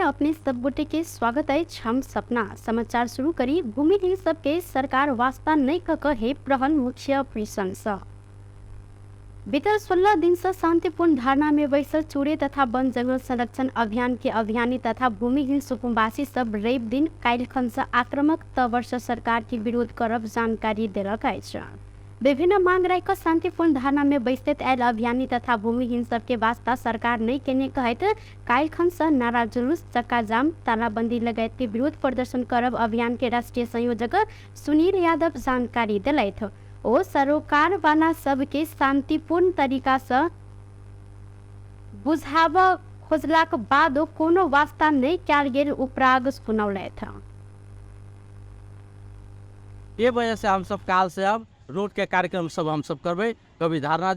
अपने सब गोटे के स्वागत है। हम सपना समाचार शुरू करी। भूमिहीन सबके सरकार वास्ता नहीं कहे प्रहल मुख्य प्रशंसा। बीतल 16 दिन से शांतिपूर्ण धारणा में बैसल चूड़े तथा वन जंगल संरक्षण अभियान के अभियानी तथा भूमिहीन सुकुम्बासी सब रवि दिन काल्हिखन से आक्रामक वर्ष सरकार के विरोध करब जानकारी देलक अछि। विभिन्न मांग राखि शांतिपूर्ण धारणा में बैसत आयल अभियानी तथा भूमिहीन सबके वास्ता सरकार नहीं केने कहत काल्हिखन से नारा जुलूस चक्का जाम तालाबंदी लगायत के विरोध प्रदर्शन करब अभियान के राष्ट्रीय संयोजक सुनील यादव जानकारी दिलैथ। ओ सरोकार वाला सबके शांतिपूर्ण तरीका से बुझाव खोजलाक बाद कोनो वास्ता नहीं कयल गेल उपराग सुनौलैथ। ये वजह से हम सब काल से अब रोड के कार्यक्रम सब हम सब करबे, कभी धारणा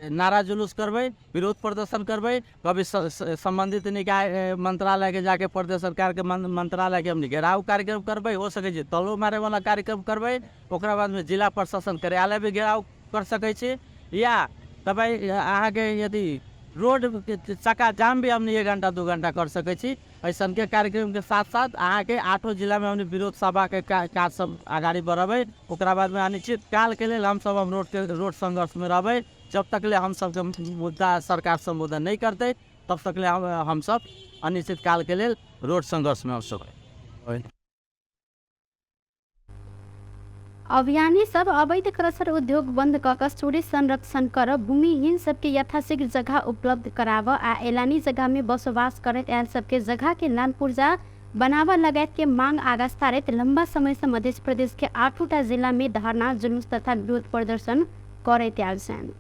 नारा जुलूस करबे, विरोध प्रदर्शन करबे, कभी संबंधित निकाय मंत्रालय के जाके प्रदेश सरकार के मंत्रालय के हम घेराव कार्यक्रम करबे, हो सके छै तलो मारे वाला कार्यक्रम करबे, ओकरा बाद में जिला प्रशासन कार्यालय भी घेराव कर सके छै, या तब अहाँ के यदि रोड चक्का जाम भी हमने 1 घंटा 2 घंटा कर सके छी। ऐसा के कार्यक्रम के साथ साथ अहाँ के 8 जिला में हमने विरोध सभा के काज सब आगाड़ी बढ़ाबे। ओकरा बाद में अनिश्चित काल के लिए हम सब रोड संघर्ष में रहबे। जब तक ले हम सब मुद्दा सरकार संबोधन नहीं करते तब तक ले हम सब अनिश्चित काल के लिए रोड संघर्ष में हो। अभियानी सब अवैध क्रसर उद्योग बंद कऽ चूड़ी संरक्षण कर भूमिहीन सबके यथाशीघ्र जगह उपलब्ध कराव आ एलानी जगह में बसोबास करत आयल सबके जगह के लाल पुर्जा बनावा लगायत के मांग आगा सारत लंबा समय से मध्य प्रदेश के 8टा जिला में धरना जुलूस तथा विरोध प्रदर्शन करैत आयल छन्।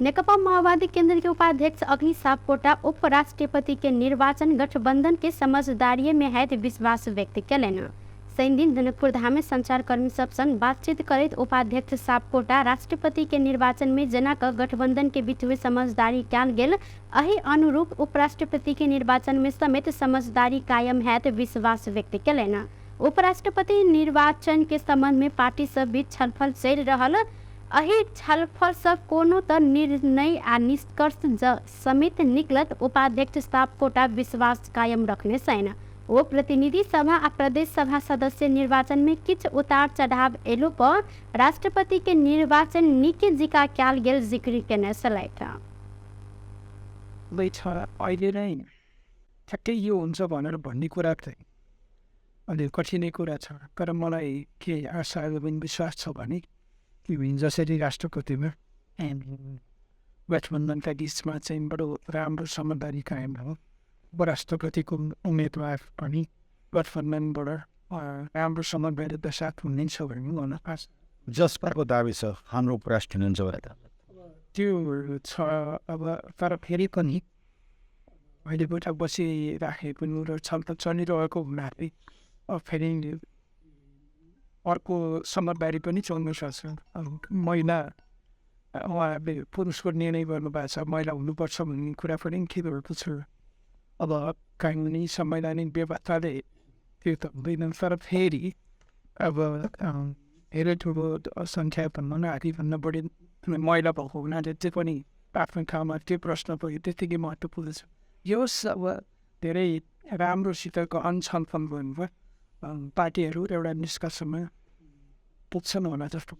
नेकपा माओवादी केंद्र के उपाध्यक्ष अग्नि सापकोटा उपराष्ट्रपति के निर्वाचन गठबंधन के समझदारी में है विश्वास व्यक्त कयलनि। शनि दिन जनकपुर धाम में संचारकर्मी सब संग बातचीत करैत उपाध्यक्ष सापकोटा राष्ट्रपति के निर्वाचन में जेना गठबंधन के बीच में समझदारी कयल गेल अही अनुरूप उपराष्ट्रपति के निर्वाचन में समेत समझदारी कायम हैत विश्वास व्यक्त कयलनि। उपराष्ट्रपति निर्वाचन के संबंध में पार्टी सब बीच छलफल चलि रहल अही छलफल सब कोनो त निर्णय आ निष्कर्ष समेत निकलत उपाध्यक्ष सापकोटा विश्वास कायम रखने छन्। वो प्रतिनिधि सभा आ प्रदेश सभा सदस्य निर्वाचन में किछ उतार चढ़ाव एलो पर राष्ट्रपति के निर्वाचन निके जिका कयल गेल जिक्र केने छलैथ। अहिले नै ठ्याक्कै यो हुन्छ भनेर भन्ने कुरा चाहिँ अलि कठिनै कुरा छ, तर मलाई के आशा एवं विश्वास छ भने जसरी राष्ट्रपतिमा गठबन्धनका बिचमा चाहिँ बडो राम्रो समझदारी कायम हो, उपराष्ट्रपतिको उम्मेदवार पनि गठबन्धनबाट राम्रो समझदारीका साथ हुनेछ भन्ने मलाई आशा। जसपाको दाबी छ हाम्रो उपराष्ट्र हुनुहुन्छ भने त्यो छ। अब तर फेरि पनि अहिले बैठक बसिराखे पनि र छलफल चलिरहेको हुनाले अब फेरि अर्को समझदारी पनि चल्न सक्छ। महिला उहाँहरूले पुरुषको निर्णय गर्नुभएको छ, महिला हुनुपर्छ भन्ने कुरा पनि के भएको छ। अब कानुनी संवैधानिक व्यवस्थाले त्यो त हुँदैन, तर फेरि अब धेरै ठुलो सङ्ख्याभन्दा आधीभन्दा बढी महिला भएको हुनाले चाहिँ पनि आफ्नो ठाउँमा त्यो प्रश्न पनि त्यत्तिकै महत्त्वपूर्ण छ। यो सब धेरै राम्रोसित गहन छलफल गर्नुभयो पार्टीहरू एउटा निष्कर्षमा पुग्छन् होला जस्तो।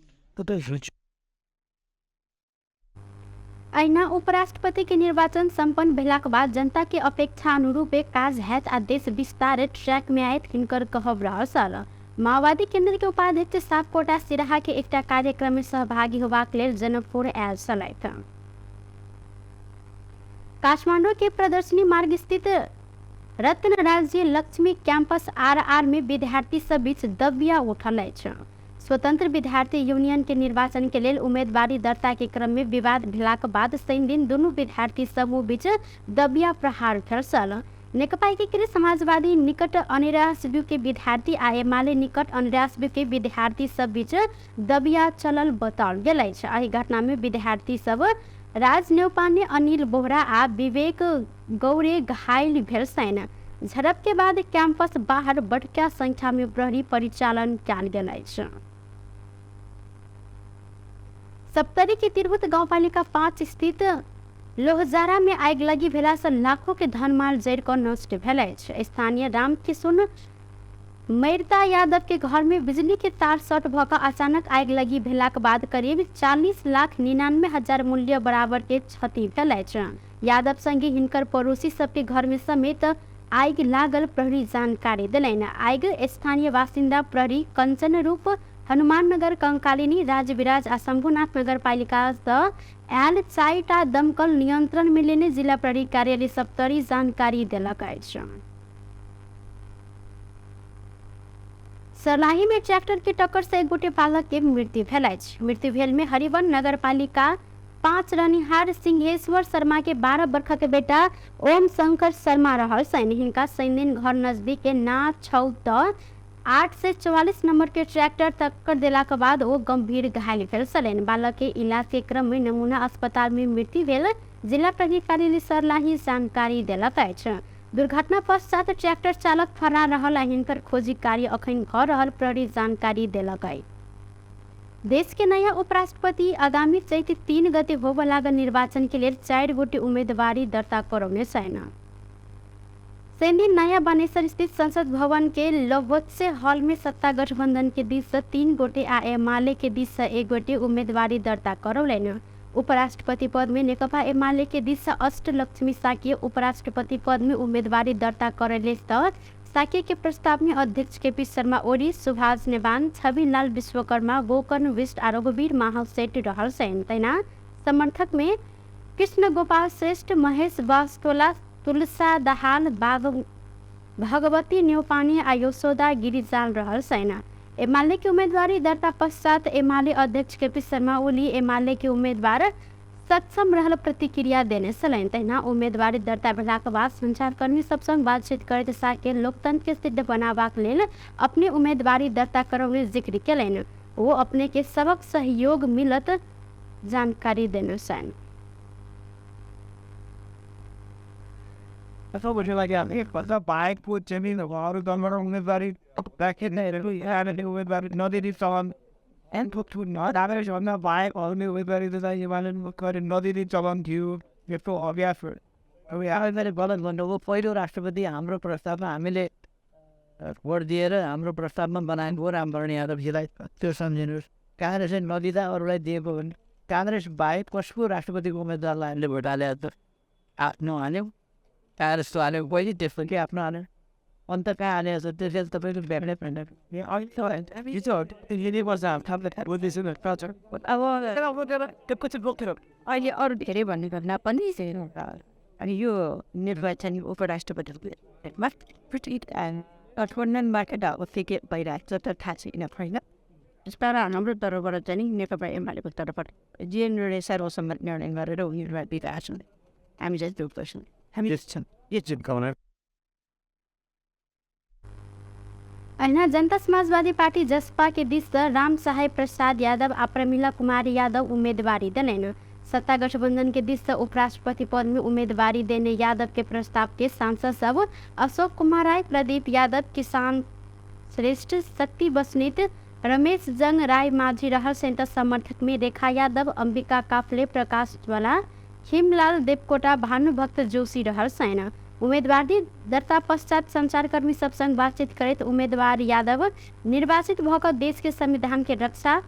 ऐना उपराष्ट्रपति के निर्वाचन संपन्न भेलाक बाद जनता के अपेक्षा अनुरूप काज हैत आ देश विस्तार ट्रैक में आयत हिनकर कहब रहल। माओवादी केंद्र के उपाध्यक्ष सापकोटा सिराहा के एकटा कार्यक्रम में सहभागी होबाक लेल जनकपुर आयल छलैथ। काठमांडू के प्रदर्शनी मार्ग स्थित रत्न राज्य लक्ष्मी कैंपस आर में विद्यार्थी सब बीच दबिया उठल अछि। स्वतंत्र विद्यार्थी यूनियन के निर्वाचन के लेल उम्मीदवारी दर्ता के क्रम में विवाद भेलाक बाद शनि दिन दुनू विद्यार्थी समूह बीच दबिया प्रहार भेल छल। नेकपा एकीकृत समाजवादी निकट अनिरासब्यू के विद्यार्थी आ एमाले निकट अनिरासब्यू के विद्यार्थी सब बीच दबिया चलल बताओल गेल अछि। एहि घटना में विद्यार्थी सब राज नेउपाने, अनिल बोहरा आ विवेक गौरे घायल भेल छन्। झड़प के बाद कैंपस बाहर बड़का संख्या में प्रहरी परिचालन कयल गेल अछि। सप्तरी के तिरहुत गांवपालिका 5 स्थित लोहजारा में आगि लगी भेला से लाखों के धनमाल जरि कऽ नष्ट भेल अछि। स्थानीय रामकिशुन मैरता यादव के घर में बिजली के तार शॉर्ट भऽ कऽ अचानक आगि लगी भेलाक बाद करीब 40,99,000 मूल्य बराबर के क्षति भेल अछि। यादव संगे हिनकर पड़ोसी सबके घर में समेत आगि लागल प्रहरी जानकारी देलनि। आगि स्थानीय बासिंदा प्रहरी कंचन रूप हनुमान नगर कंकालिनी राजविराज आ शंभुनाथ नगर पालिका सँ आयल 4टा दमकल नियंत्रण में लेने जिला प्रहरी कार्यालय सप्तरी जानकारी देलक अछि। सरलाही में ट्रैक्टर के टक्कर से एक गोटे बालक के मृत्यु भेल अछि। मृत्यु भेल में हरिवन नगर पालिका 5 रहनिहार सिंहेश्वर शर्मा के 12 वर्ष के बेटा ओम शंकर शर्मा रहल सैन। हिनका सैनिन घर नजदीक के ना छौत 8 से 44 नंबर के ट्रैक्टर टक्कर देला के बाद वो गंभीर घायल भेल छलैन। बालक के इलाज के क्रम में नमूना अस्पताल में मृत्यु भेल जिला प्रहरी कार्यालय सरलाही जानकारी देलक अछि। दुर्घटना पश्चात ट्रैक्टर चालक फरार रहल आ हिनकर खोजी कार्य अखन भऽ रहल प्रहरी जानकारी देलक अछि। देश के नया उपराष्ट्रपति आगामी चैत 3 गते होबय लागल निर्वाचन के लेल 4 गोटे उम्मीदवारी दर्ता करौने छनि। दिन नया बानेश्वर स्थित संसद भवन के लवोत्से हॉल में सत्ता गठबंधन के दिस से 3 गोटे आ एमाले के दिस से 1 गोटे उम्मीदवारी दर्ता करौलनि। उपराष्ट्रपति पद में नेकपा एमाले के दिस से अष्टलक्ष्मी साके उपराष्ट्रपति पद में उम्मीदवारी दर्ता करले त साके के प्रस्ताव में अध्यक्ष केपी शर्मा ओली, सुभाष नेवान, छविलाल विश्वकर्मा, गोकर्ण विष्ट आ रघुवीर माहल सेठ रहल छन्। तैना समर्थक में कृष्ण गोपाल श्रेष्ठ, महेश बास्तोला, तुलसा दहाल, भगवती न्यौपानी आ यशोदा गिरिजाल रहल छन्। एमाले के उम्मीदवारी दर्ता पश्चात एमाले अध्यक्ष केपी शर्मा ओली एमाले के उम्मीदवार सक्षम रहल प्रतिक्रिया देने छलनि। तहिना उम्मीदवारी दर्ता भेलाक बाद संचारकर्मी सब संग बातचीत करैत साके लोकतंत्र के सिद्ध बनाबाक लेल अपने उम्मीदवारी दर्ता करौने जिक्र केलनि। वो अपने के सबक सहयोग मिलत जानकारी देने छनि। That's what we're like out here. But the bike put Jimmy in the water, done what ummidwari back in there. We had a new ummidwari, not it is on and put to not average on the bike, all new ummidwari that I wanted to cut in, not it is on you. We have to obvious for we have very well and wonderful for you राष्ट्रपति हाम्रो प्रस्तावमा हामीले vote दिएर हाम्रो प्रस्तावमा बनाएको हो रामभरणी यादवजीलाई त्यो सम्झिनुहोस्। काङ्ग्रेसले नदिँदा अरूलाई दिएको भने काङ्ग्रेस बाहेक कसको राष्ट्रपतिको उम्मेदवारलाई हामीले भोट हाले त आफ्नो हाल्यौँ, काङ्ग्रेस त हाल्यो पहिले त्यसको के आफ्नो हाल्यो अन्त कहाँ हालेको छ त्यसले तपाईँको भ्याक्ने फ्रेन्ड अब अहिले अरू धेरै भन्ने घटना पनि अनि यो निर्वाचन उपराष्ट्रपतिमा गठबन्धनबाट टिकट भइरहेको छ त थाहा छैन होइन। तर हाम्रो तर्फबाट चाहिँ नेकपा एमालेको तर्फबाट जे निर्णय सर्वसम्मत निर्णय गरेर उनीहरूलाई दिइरहेको छन् हामी चाहिँ त्यो गर्छौँ। हामी ऐना जनता समाजवादी पार्टी जसपा के दिस से राम साहेब प्रसाद यादव आ प्रमिला कुमारी यादव उम्मीदवारी देने। सत्ता गठबंधन के दिस से उपराष्ट्रपति पद में उम्मीदवारी देने यादव के प्रस्ताव के सांसद सब अशोक कुमार राय, प्रदीप यादव, किसान श्रेष्ठ, शक्ति बसनीत, रमेश जंग राय माझी रहल सेंटर समर्थक में रेखा यादव, अंबिका काफले, प्रकाश ज्वाला, हिमलाल देवकोटा, भानुभक्त जोशी रहल सेना। उम्मीदवारी दर्ता पश्चात संचारकर्मी सब संग बातचीत करते उम्मीदवार यादव निर्वाचित भकर देश के संविधान के रक्षा,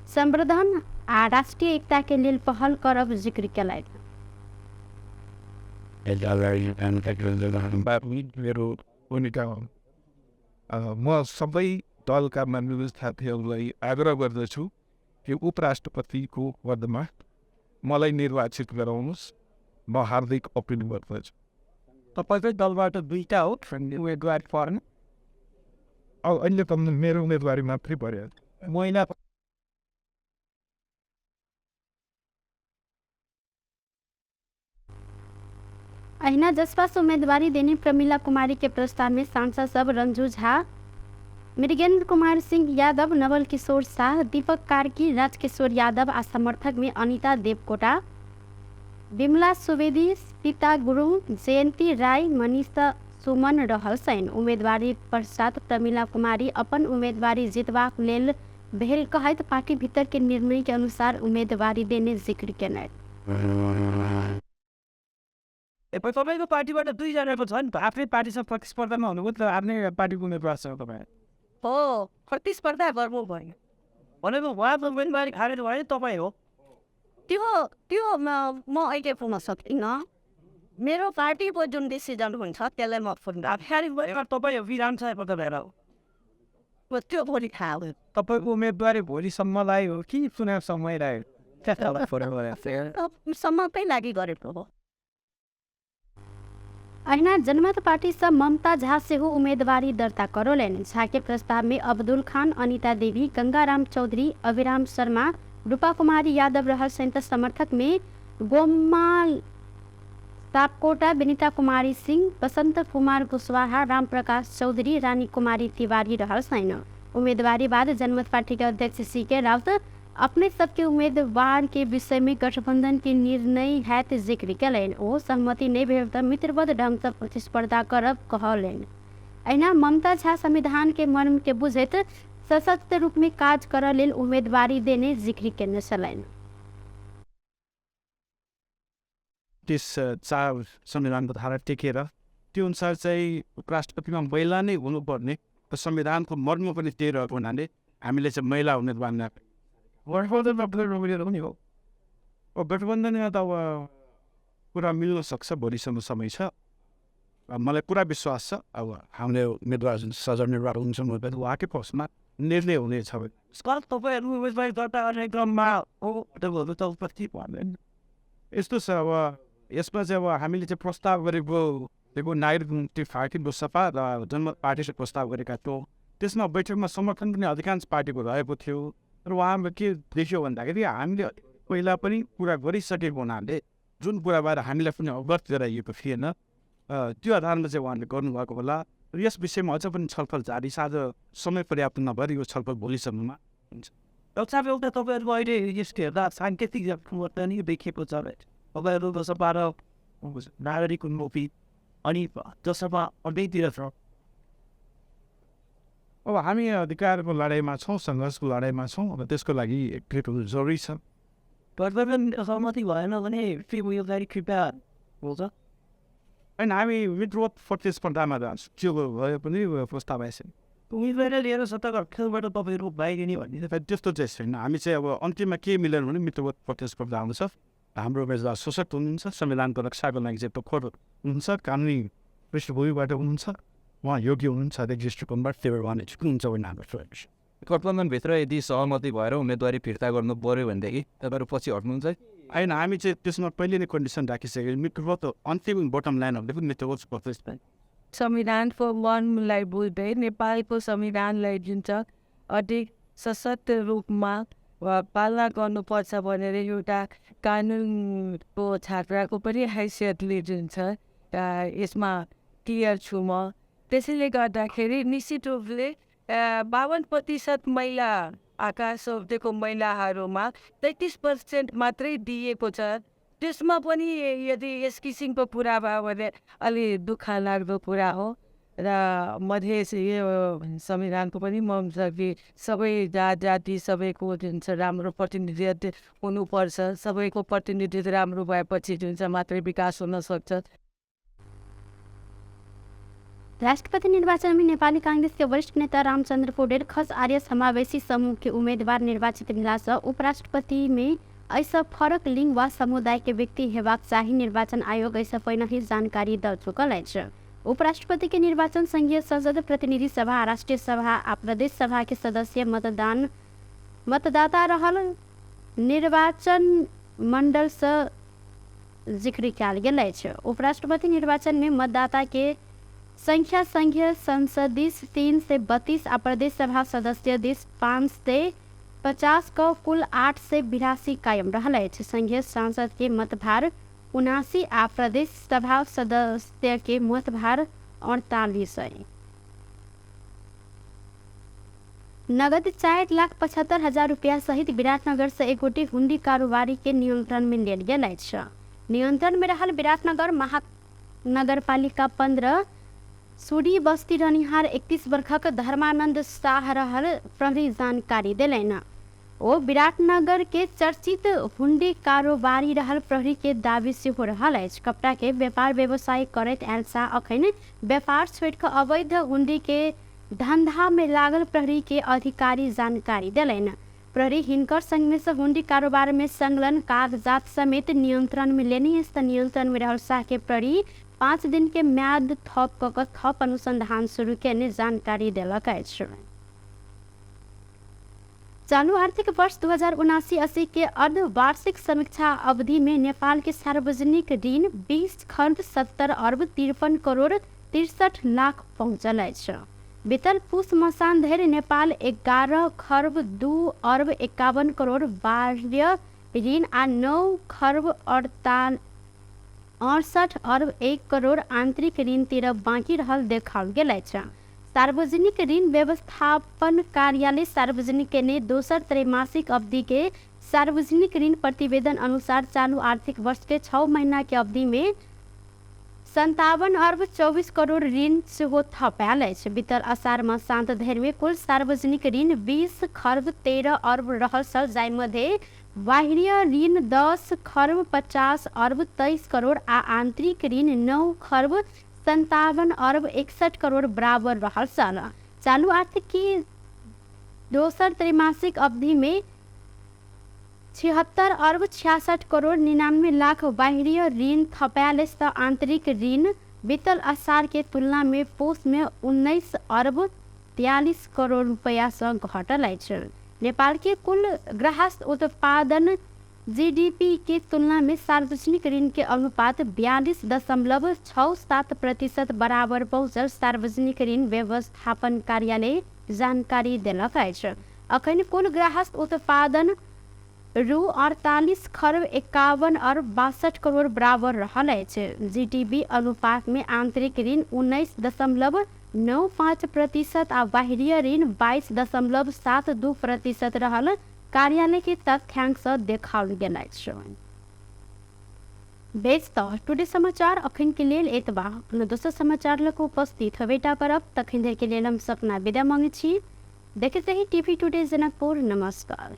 संवर्धन आ राष्ट्रीय एकता के लिए पहल करब जिक्र केलनि। म सबै दलका मानवीय साथीहरूलाई आग्रह गर्दछु कि उपराष्ट्रपतिको पदमा मलाई निर्वाचित गराउनुहोस्। म हार्दिक अपिल गर्दछु। तपाईँकै दलबाट 2टा हो उम्मेदवार पर्ने अहिले त मेरो उम्मेदवारी मात्रै पर्यो। महिला अहिना जसपा से उम्मीदवारी देने प्रमिला कुमारी के प्रस्ताव में सांसद सब रंजू झा, मृगेंद्र कुमार सिंह यादव, नवल किशोर शाह, दीपक कार्की, राजकिशोर यादव आ समर्थक में अनिता देवकोटा, विमला सुवेदी, सीता गुरुङ, जयंती राय, मनीषा सुमन रहल छन्। उम्मीदवारी पश्चात प्रमिला कुमारी अपन उम्मीदवारी जितबाक लेल भेल कहैत पार्टी भीतर के निर्णय के अनुसार उम्मीदवारी देने जिक्र केलनि। तपाईँको पार्टीबाट 2 जनाको छ नि त आफ्नै पार्टीसँग प्रतिस्पर्धामा हुनुभयो त आफ्नै पार्टीको उम्मेदवार छ तपाईँ हो प्रतिस्पर्धा गर्नु भयो भनेको उहाँको उम्मेदवारी खारेज भयो तपाईँ हो त्यो त्यो म अहिले पुग्न सक्दिनँ मेरो पार्टीको जुन डिसिजन हुन्छ त्यसलाई म पुग्दा खारेज भयो तपाईँ विधान सभा भएर हो त्यो भोलि थाहा हो तपाईँको उम्मेदवारी भोलिसम्मलाई हो कि चुनावसम्मै रह्यो सम्मकै लागि गरेको हो अहिना जनमत पार्टी से ममता झा से हो उम्मीदवारी दर्ता करोलेन। झा के प्रस्ताव में अब्दुल खान, अनीता देवी, गंगाराम चौधरी, अभिराम शर्मा, रूपा कुमारी यादव रहल संयुक्त समर्थक में गोमाल सापकोटा, विनीता कुमारी सिंह, बसंत कुमार कुशवाहा, राम प्रकाश चौधरी, रानी कुमारी तिवारी रहल सैन। उम्मीदवारी बाद जनमत पार्टी के अध्यक्ष CK राउत अपने सबके उम्मीदवार के विषय में गठबंधन के निर्णय हैत जिक्र कलेन। ओ सहमति नहीं भेल त मित्रवत ढंग से प्रतिस्पर्धा करब कहलेन। अहिना ममता झा संविधान के मर्म के बुझैत सशक्त रूप में काज कर लेल उम्मीदवारी देने जिक्र केने छलैन। 4 संविधानको धारा टेकेर त्यो अनुसार चाहिँ उपराष्ट्रपतिमा महिला नै हुनुपर्ने र संविधानको मर्म पनि त्यही रहेको हुनाले हामीले चाहिँ महिला उम्मेदवार गठबन्धन हो गठबन्धनमा त अब कुरा मिल्न सक्छ भोलिसम्म समय छ मलाई पुरा विश्वास छ अब हामीले उम्मेदवार जुन सजन निर्वाह हुन्छ उहाँकै पक्षमा निर्णय हुनेछ तपाईँहरू उम्मेदवारी दर्ता गर्ने क्रममा यस्तो छ अब यसमा चाहिँ अब हामीले चाहिँ प्रस्ताव गरेको नागरिक मुक्ति पार्टीको सफा र जनमत पार्टीले प्रस्ताव गरेका थियौँ त्यसमा बैठकमा समर्थन पनि अधिकांश पार्टीको रहेको थियो र उहाँमा के देखियो भन्दाखेरि हामीले पहिला पनि कुरा गरिसकेको हुनाले जुन कुराबाट हामीलाई पनि अवगत गराइएको थिएन त्यो आधारमा चाहिँ उहाँले गर्नुभएको होला र यस विषयमा अझ पनि छलफल जारी साझ समय पर्याप्त नभएर यो छलफल भोलिसम्ममा हुन्छ एउटा तपाईँहरूको अहिले यस्तो हेर्दा साङ्केतिक परिवर्तन देखिएको छ तपाईँहरू सफा र नागरिक उन्मुखी अनि जसमा अड्डैतिर छ अब हामी अधिकारको लडाइँमा छौँ सङ्घर्षको लडाइँमा छौँ अब त्यसको लागि एक्टिभ हुनु जरुरी छ गठबन्धन सहमति भएन भने फेरि उम्मेदवारी कृपया हुन्छ होइन हामी मित्रवत प्रतिस्पर्धामा जान्छौँ त्यो भए पनि प्रस्ताव आएछ उम्मेदवारी लिएर सत्ता खेलबाट तपाईँहरू बाहिरिने भन्ने त्यस्तो चाहिँ छैन हामी चाहिँ अब अन्तिममा के मिलेन भने मित्रवत प्रतिस्पर्धा आउँछ हाम्रो उम्मेदवार सशक्त हुनुहुन्छ संविधानको रक्षाको लागि चाहिँ प्रखर हुनुहुन्छ कानुनी पृष्ठभूमिबाट हुनुहुन्छ उहाँ योग्य हुनुहुन्छ दृष्टिकोणबाट त्यही उहाँले हुन्छ भने हाम्रो गठबन्धनभित्र यदि सहमति भएर उम्मेदवारी फिर्ता गर्नु पर्यो भनेदेखि तपाईँहरू पछि हट्नुहुन्छ होइन हामी चाहिँ त्यसमा पहिले नै कन्डिसन राखिसक्यो मित्रवत अन्तिम बटम लाइनहरूले पनि मित्रवत प्रतिस्पर्धा संविधानको मनलाई बुझ्दै नेपालको संविधानलाई जुन छ अधिक सशक्त रूपमा पालना गर्नुपर्छ भनेर एउटा कानुनको छात्राको पनि हैसियतले जुन छ यसमा क्लियर छु म त्यसैले गर्दाखेरि निश्चित रूपले 52% महिला आकाश शब्दको महिलाहरूमा 33% मात्रै दिएको छ त्यसमा पनि यदि यस किसिमको कुरा भयो भने अलि दुःख लाग्दो कुरा हो र मधेस यो संविधानको पनि मम छ कि सबै जाति सबैको जुन छ राम्रो प्रतिनिधित्व हुनुपर्छ सबैको प्रतिनिधित्व राम्रो भएपछि जुन छ मात्रै विकास हुन सक्छ राष्ट्रपति निर्वाचन में नेपाली कांग्रेस के वरिष्ठ नेता रामचंद्र पौडेल खस आर्य समावेशी समूह के उम्मीदवार निर्वाचित भेला से उपराष्ट्रपति में ऐसा फरक लिंग व समुदाय के व्यक्ति हेबाक चाही निर्वाचन आयोग ऐसा पहले ही जानकारी द चुकल है। उपराष्ट्रपति के निर्वाचन संघीय संसद प्रतिनिधि सभा राष्ट्रीय सभा आ प्रदेश सभा के सदस्य मतदाता रहल निर्वाचन मंडल से जिक्र कल गया है। उपराष्ट्रपति निर्वाचन में मतदाता के संख्या संघीय संसदीय 3 से 32 आ प्रदेश सभा सदस्य दिश 5 से 50 को कुल 8 से 82 कायम रहा है। संघीय सांसद के मतभार 79 आ प्रदेश सभा सदस्य के मतभार 48 है। नगद 4,75,000 रुपया सहित विराटनगर से एक गोटी हुंडी कारोबारी के नियंत्रण में लेल गया है। नियंत्रण में रहल विराटनगर महानगरपालिका 15 सूडी बस्ती रहनिहार 31 वर्षक धर्मानंद शाह रहल प्रहरी जानकारी दिलैन। ओ विराटनगर के चर्चित हुंडी कारोबारी रहल प्रहरी के दावी से हो रहा है। कपड़ा के व्यापार व्यवसाय करत एल्सा अखन व्यापार छोड़ के अवैध हुंडी के धंधा में लागल प्रहरी के अधिकारी जानकारी दिलन। प्रहरी हिनकर संग में से हुंडी कारोबार में संलग्न कागजात समेत नियंत्रण में लेने नियंत्रण में रहल शाह के प्रहरी 5 दिन के म्याद थप अनुसंधान शुरू करने जानकारी दिलक अछि। चालू आर्थिक वर्ष 2079-80 के अर्धवार्षिक समीक्षा अवधि में नेपाल के सार्वजनिक ऋण 20 खर्ब 70 अर्ब 53 करोड़ 63 लाख पहुंचल अछि। बीतल पुष मसान धरि नेपाल 11 खर्ब 2 अर्ब 51 करोड़ बाह्य ऋण आ 9 खर्ब 68 अर्ब 1 करोड़ आंतरिक ऋण तिर बाँकी रहल देखाओल गेल अछि। सार्वजनिक ऋण व्यवस्थापन कार्यालय सार्वजनिक ने दोसर त्रैमासिक अवधि के सार्वजनिक ऋण प्रतिवेदन अनुसार चालू आर्थिक वर्ष के 6 महीना के अवधि में 57 अर्ब 24 करोड़ ऋण से थपायल अछि। बीतल असार मसांत धरि में कुल सार्वजनिक ऋण 20 खर्ब 13 अर्ब रहल छल, जाहि मध्य बाह्य ऋण 10 खर्ब 50 अर्ब 23 करोड़ आ आंतरिक ऋण 9 खर्ब 57 अर्ब 61 करोड़ बराबर रहल छल। चालू आर्थिक की दोसर त्रैमासिक अवधि में 76 अर्ब 66 करोड़ 99 लाख बाह्य ऋण थपायल त आंतरिक ऋण बीतल असार के तुलना में पोष में 19 अर्ब 43 करोड़ रुपया से घटल अछि। नेपाल के कुल गृहस्थ उत्पादन जीडीपी के तुलना में सार्वजनिक ऋण के अनुपात 42.67% बराबर पहुंचल सार्वजनिक ऋण व्यवस्थापन कार्यालय जानकारी दिलक अछि। अखन कुल गृहस्थ उत्पादन रु 48 खर्ब 51 अर्ब 62 करोड़ बराबर रहल अछि। जीडीपी अनुपात में आंतरिक ऋण 19.95% आ बाह्य ऋण 22.72% रहल कार्यालय के तथ्यांश देखाओल गेल अछि। बेस टुडे समाचार अखन के लेल एतबा। अपना दोसर समाचार लक उपस्थित हवेटा करब तखन धरि के लेल हम सपना विदा मांगे छी। देखते रही टीवी टुडे जनकपुर। नमस्कार।